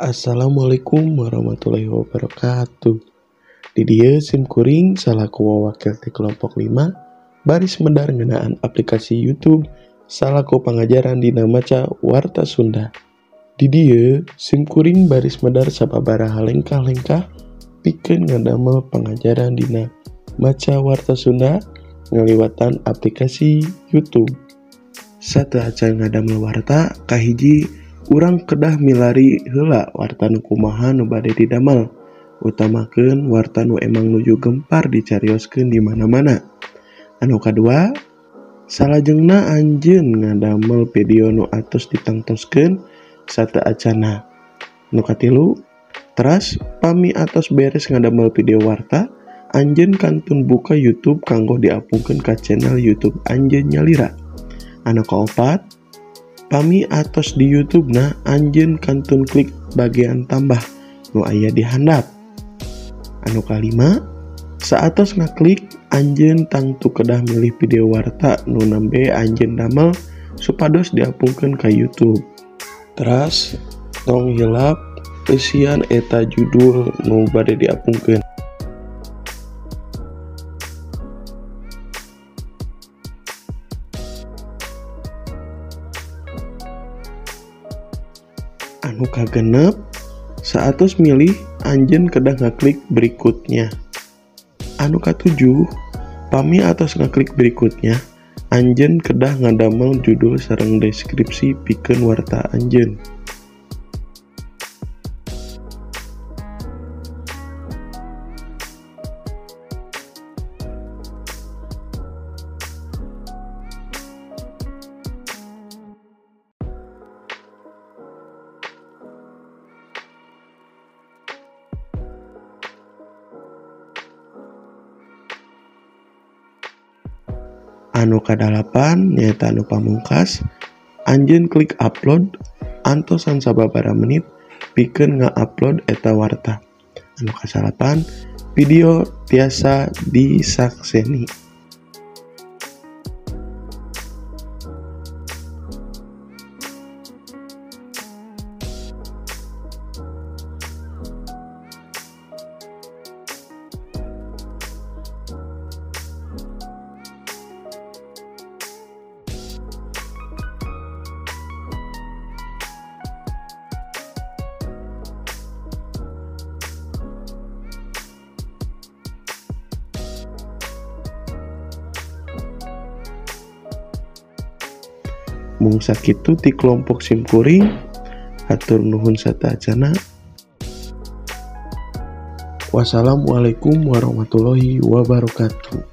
Assalamualaikum warahmatullahi wabarakatuh. Di dieu sim kuring salaku wakil ti kelompok 5 baris medar ngeunaan aplikasi YouTube salaku pangajaran dina maca warta Sunda. Di dieu sim kuring baris medar sababaraha lengkah-lengkah pikeun ngadamel pangajaran dina maca warta Sunda ngaliwatan aplikasi YouTube. Sateuacan ngadamel warta, kahiji urang kedah milari heula warta nu kumaha nu bade didamel, utamakeun warta nu emang nuju gempar dicarioskeun di mana-mana. Anu kadua, salajengna anjeun ngadamel video nu atos ditangtoskeun sateuacanna. Nu katilu, teras pami atos beres ngadamel video warta, anjeun kantun buka YouTube kanggo diapungkeun ka channel YouTube anjeun nyalira. Anu kaopat, pami atos di YouTube na anjeun kantun klik bagian tambah nu aya di handap. Anu kalima, saatos ngaklik anjeun tangtu kedah milih video warta nu nembe anjeun damel supados diapungkeun ka YouTube. Teras tong hilap eusian eta judul nu bade diapungkeun. Anu kagenep, saatos milih anjeun kedah ngaklik berikutnya. Anu katujuh, pami atos ngaklik berikutnya, anjeun kedah ngadamel judul sareng deskripsi pikeun warta anjeun. Anu kadalapan nyaeta anu pamungkas, anjeun klik upload antosan sababaraha menit pikeun nga-upload eta warta. Anu kasalapan, video tiasa disakseni. Mung sakitu ti kelompok sim kuring, hatur nuhun sateuacanna. Wassalamualaikum warahmatullahi wabarakatuh.